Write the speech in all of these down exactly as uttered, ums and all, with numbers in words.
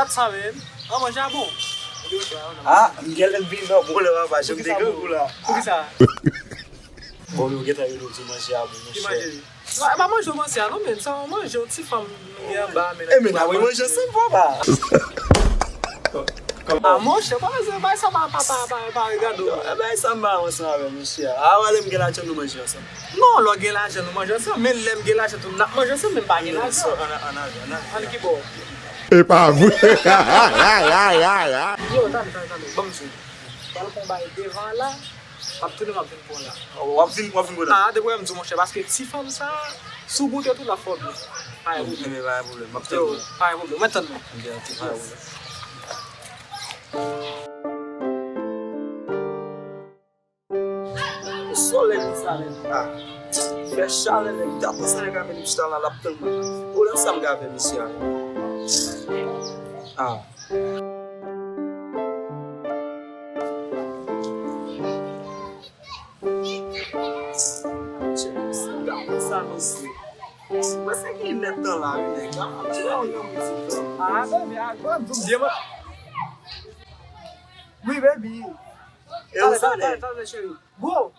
Sa menm, an manje a bon. Ah, m genlè m vin nan bon lè papa, jan m te grangou la. Poukisa? Bon, men ou gentan rele w di manje a bon, monchè. Ki manje? E pa manje w panse a non, men sa w manje, yon ti fanm li anba, men. E men n ap manje ansanm, papa. Ah, monchè, pa bezwen bay sa, pa, pa, pa, pa, pa regade w. E bay sa m ba w ansanm avè w, monchè. A, wè lè m gen lajan, nou manje ansanm. Non, lè w gen lajan, nou manje ansanm, men lè m gen lajan tou, n ap manje ansanm, men m pa gen lajan. Ann, ann, ann, ann. Ann ki bò? E pa vre. Yo, tande, tande, tande, ban m di w. Pral pran bay devan la. M ap tounen, m ap vin pran la. W ap vin, w ap vin pran la? Ah, depi w wè m di w, monchè, paske ti fanm sa, si w goute tou, l ap fè w byen. Pa gen pwoblèm. Ebyen, pa gen pwoblèm. M ap tann ou. Pa gen pwoblèm. Mwen tann ou. Ok, ok, pa gen pwoblèm. Solèy konsa, nèg. Ah. Fè chalè, nèg. Tapan sa, nèg, a mete chita la, l ap tann mwen. Ou la, sa m ka fè, mesye a? Ah. Sa mesye. Mwen se ki nèt tan la, wi, nèg. Ah, baby, ah, bon, bon, byen, mwen. Wi, baby. E ou sa, nèg? Tande, tande, cheri. Bro,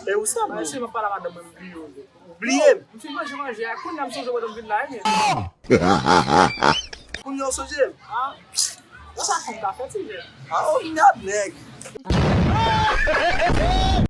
e ou sa, bro? Mesye, m ap pale a madanm mwen, m bliye w. Ou bliye m? M fin manje manje a, kounye a m sonje w, m vin la, wi. Kounye a w sonje m? Ah, sa fanm ka fè, ti jèn. Ah, oh, mèd, nèg.